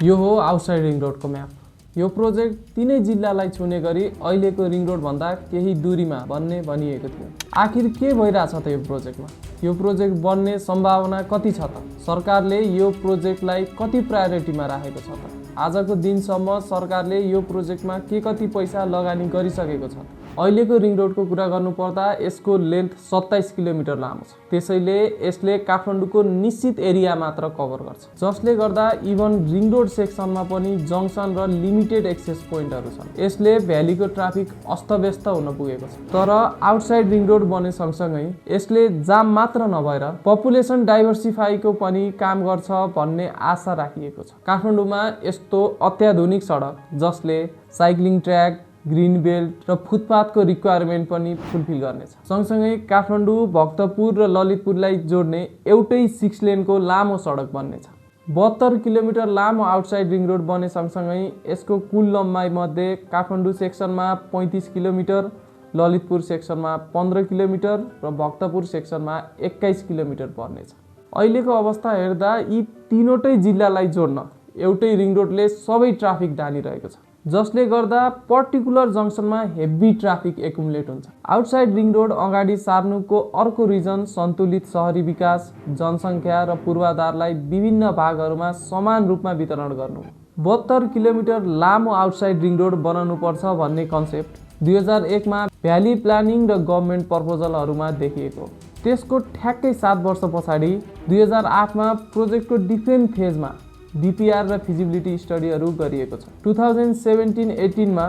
यो हो outside ring रोडको म्याप। यो प्रोजेक्ट तीनै जिल्लालाई छुने गरी अहिलेको रिङ रोड भन्दा केही दूरीमा बन्ने भनिएको थियो। आखिर के भइरहेछ त यो प्रोजेक्टमा? यो प्रोजेक्ट बन्ने सम्भावना कति छ त? सरकारले यो प्रोजेक्टलाई कति प्रायोरिटीमा राखेको छ त? आजको दिनसम्म सरकारले यो प्रोजेक्टमा के कति पैसा लगानी गरिसकेको छ? अहिलेको रिङ रोडको कुरा गर्नुपर्दा यसको लेन्थ 27 किलोमिटर लामो छ। त्यसैले यसले काठमाडौँको निश्चित एरिया मात्र कभर गर्छ, जसले गर्दा इभन रिङ रोड सेक्सनमा पनि जङ्सन र लिमिटेड एक्सेस पोइन्टहरू छन्। यसले भ्यालीको ट्राफिक अस्तव्यस्त हुन पुगेको छ। तर आउटसाइड रिङ रोड बने सँगसँगै यसले जाम मात्र नभएर पपुलेसन डाइभर्सिफाईको पनि काम गर्छ भन्ने आशा राखिएको छ। काठमाडौँमा यस्तो अत्याधुनिक सडक जसले साइक्लिङ ट्र्याक, ग्रिन बेल्ट र फुटपाथको रिक्वायरमेन्ट पनि फुलफिल गर्नेछ। सँगसँगै काठमाडौँ, भक्तपुर र ललितपुरलाई जोड्ने एउटै 6 लेनको लामो सडक बन्नेछ। 72 किलोमिटर लामो आउटसाइड रिङ रोड बने सँगसँगै यसको कुल लम्बाइ मध्ये काठमाडौँ सेक्सनमा 35 किलोमिटर, ललितपुर सेक्सनमा 15 किलोमिटर र भक्तपुर सेक्सनमा 21 किलोमिटर पर्नेछ। अहिलेको अवस्था हेर्दा यी तीनवटै जिल्लालाई जोड्न एउटै रिङ रोडले सबै ट्राफिक धानिरहेको छ, जसले गर्दा पर्टिकुलर जङ्सनमा हेभी ट्राफिक एकुमुलेट हुन्छ। आउटसाइड रिङ रोड अगाडि सार्नुको अर्को रिजन सन्तुलित सहरी विकास, जनसङ्ख्या र पूर्वाधारलाई विभिन्न भागहरूमा समान रूपमा वितरण गर्नु। 72 किलोमिटर लामो आउटसाइड रिङ रोड बनाउनुपर्छ भन्ने कन्सेप्ट 2001 मा भ्याली प्लानिङ र गभर्मेन्ट प्रपोजलहरूमा देखिएको। त्यसको ठ्याक्कै 7 वर्ष पछाडि 2008 मा प्रोजेक्टको डिफ्रेन्ट फेजमा DPR र फिजिबिलिटी स्टडीहरू गरिएको छ। 2017-18 मा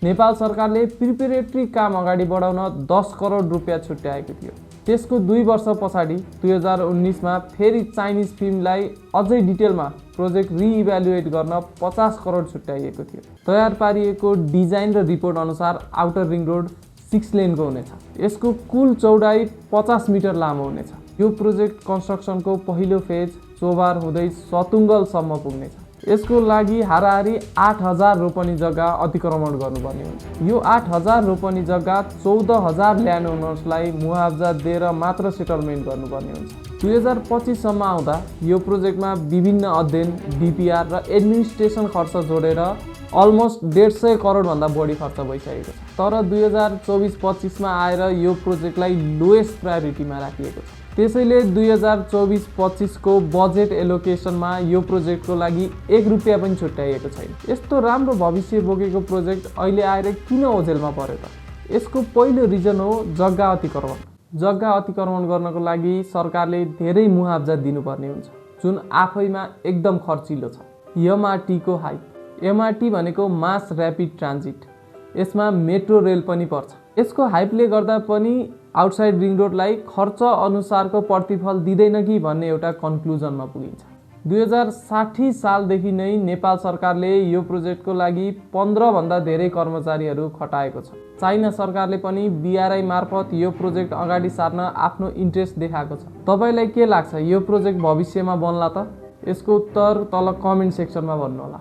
नेपाल सरकारले प्रिपेरेटरी काम अगाडि बढाउन 10 करोड रुपियाँ छुट्याएको थियो। त्यसको 2 वर्ष पछाडि 2019 मा फेरि चाइनिज फिल्मलाई अझै डिटेलमा प्रोजेक्ट रिइभ्यालुएट गर्न 50 करोड छुट्याइएको थियो। तयार पारिएको डिजाइन र रिपोर्ट अनुसार आउटर रिङ रोड 6 लेनको हुनेछ। यसको कुल चौडाइ 50 मिटर लामो हुनेछ। यो प्रोजेक्ट कन्स्ट्रक्सनको पहिलो फेज चोभार हुँदै सतुङ्गलसम्म पुग्नेछ। यसको लागि हाराहारी 8000 रोपनी जग्गा अतिक्रमण गर्नुपर्ने हुन्छ। यो 8000 रोपनी जग्गा 14000 ल्यान्ड ओनर्सलाई मुआवजा दिएर मात्र सेटलमेन्ट गर्नुपर्ने हुन्छ। 2025 सम्म आउँदा यो प्रोजेक्टमा विभिन्न अध्ययन, DPR र एडमिनिस्ट्रेसन खर्च जोडेर अलमोस्ट 150 करोडभन्दा बढी खर्च भइसकेको छ। तर 2024-25 मा आएर यो प्रोजेक्टलाई लोएस्ट प्रायोरिटीमा राखिएको छ। त्यसैले 2024-25 को बजेट एलोकेसनमा यो प्रोजेक्टको लागि 1 रुपियाँ पनि छुट्याइएको छैन। यस्तो राम्रो भविष्य बोकेको प्रोजेक्ट अहिले आएर किन ओझेलमा पर्यो त? यसको पहिलो रिजन हो जग्गा अतिक्रमण। जग्गा अतिक्रमण गर्नको लागि सरकारले धेरै मुआवजा दिनुपर्ने हुन्छ, जुन आफैमा एकदम खर्चिलो छ। MRT को हाइप। MRT भनेको मास ऱ्यापिड ट्रान्जिट। यसमा मेट्रो रेल पनि पर्छ। यसको हाइपले गर्दा पनि आउटसाइड रिङ रोडलाई खर्च अनुसारको प्रतिफल दिँदैन कि भन्ने एउटा कन्क्लुजनमा पुगिन्छ। 2060 सालदेखि नै नेपाल सरकारले यो प्रोजेक्टको लागि 15 भन्दा धेरै कर्मचारीहरू खटाएको छ। चाइना सरकारले पनि BRI मार्फत यो प्रोजेक्ट अगाडि सार्न आफ्नो इन्ट्रेस्ट देखाएको छ। तपाईलाई के लाग्छ, यो प्रोजेक्ट भविष्यमा बन्ला त? यसको उत्तर तल कमेन्ट सेक्सनमा भन्नुहोला।